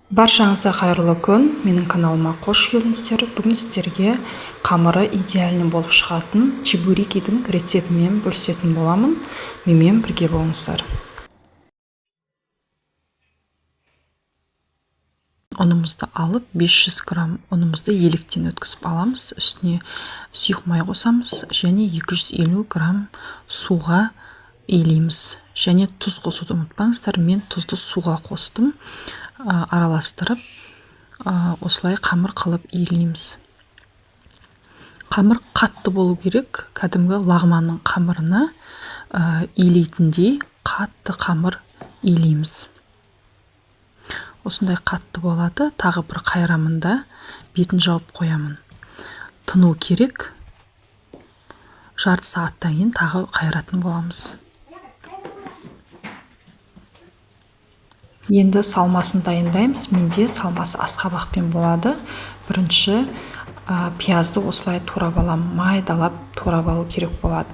Баршаңызға қайырлы күн! Менің каналыма қош келдіңіздер! Бүгін сіздерге қамыры идеальный болып шығатын чебурекидің рецептімен бөлісетін боламын. Менімен бірге болыңыздар. Ұнымызды алып, 500 грамм ұнымызды електен өткізіп аламыз. Үстіне сұйық май қосамыз және 250 грамм суға илейміз. Және тұз қосуды ұмытпаңыздар. Мен тұзды суға қостым. Араластырып, осылай қамыр қылып илейміз. Қамыр қатты болу керек, кәдімгі лағманның қамырына илейтіндей қатты қамыр илейміз. Осындай қатты болады. Тағы бір қайырамын да бетін жауып қоямын. Тыну керек. Жарты сағаттан кейін тағы қайыратын боламыз. Енді салмасын дайындаймыз. Менде салмасы асқабақпен болады. Бірінші пиязды осылай турап аламын. Майдалап турап алу керек болады.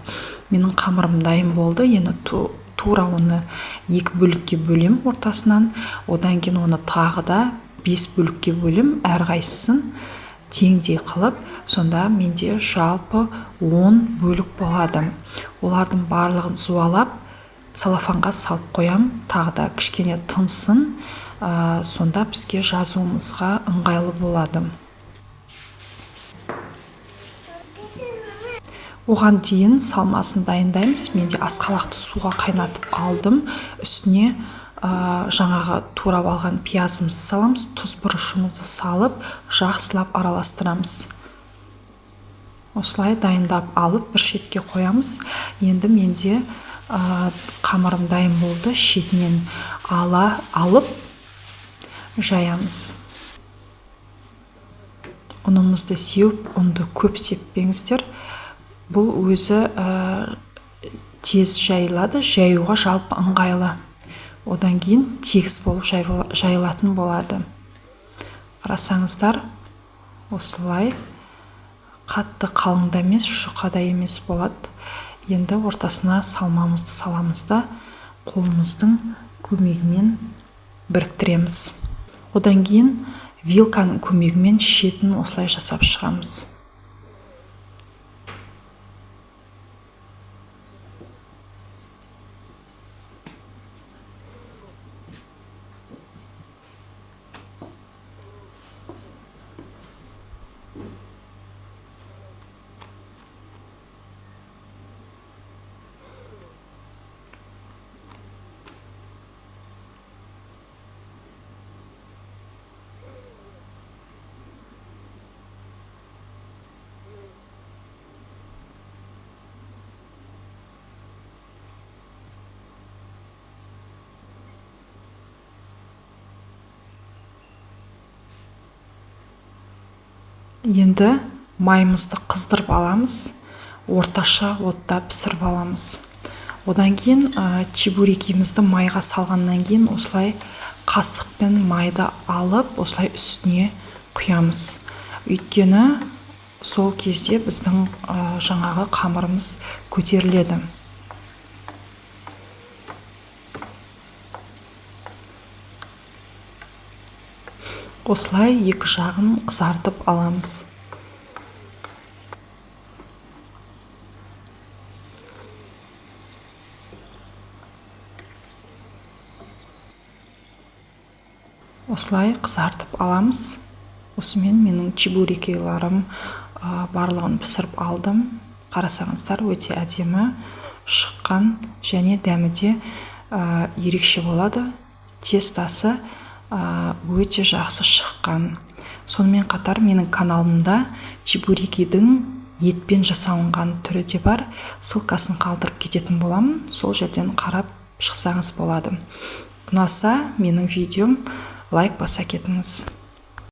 Менің қамырым дайын болды. Енді тура оны екі бөлікке бөлем ортасынан. Одан кейін оны тағы да 5 бөлікке бөлем, әрқайсысын теңдей қылып, сонда менде жалпы 10 бөлік болады. Олардың барлығын зуалап целлофанға салып қоям, тағы да кішкене тынсын, сонда бізге жазуымызға ыңғайлы болады. Оған дейін салмасын дайындаймыз. Менде асқабақты суға қайнатып алдым. Үстіне жаңағы турап алған пиязымызды саламыз, тұз бұрышымызды салып, жақсылап араластырамыз. Осылай дайындап алып бір шетке қоямыз. Енді менде қамырым дайын болды. Шетінен алып жаямыз. Ұнымызды сеуіп, ұнды көп сеппеңіздер. Бұл өзі тез жайылады, жаюға жалпы ыңғайлы. Одан кейін тегіс болып жайылатын болады. Қарасаңыздар, осылай қатты қалың да емес, жұқа да емес болады. Енді ортасына салмамызды саламыз да қолымыздың көмегімен біріктіреміз. Одан кейін вилканың көмегімен шетін осылай жасап шығамыз. Енді майымызды қыздырып аламыз, орташа отта пісіріп аламыз. Одан кейін чебурекимізді майға салғаннан кейін осылай қасықпен майды алып, осылай үстіне құямыз. Өйткені сол кезде біздің жаңағы қамырымыз көтеріледі. Осылай екі жағын қызартып аламыз. Осылай қызартып аламыз. Осымен менің чебурекиларым барлығын пісіріп алдым. Қарасаңыздар, өте әдемі шыққан және дәмі де ерекше болады. Тестасы өте жақсы шыққан. Сонымен қатар менің каналымда чебурекидің етпен жасалынған түрі де бар. Ссылкасын қалдырып кететін боламын. Сол жерден қарап шықсаңыз болады. Ұнаса менің видеом лайк баса кетіңіз.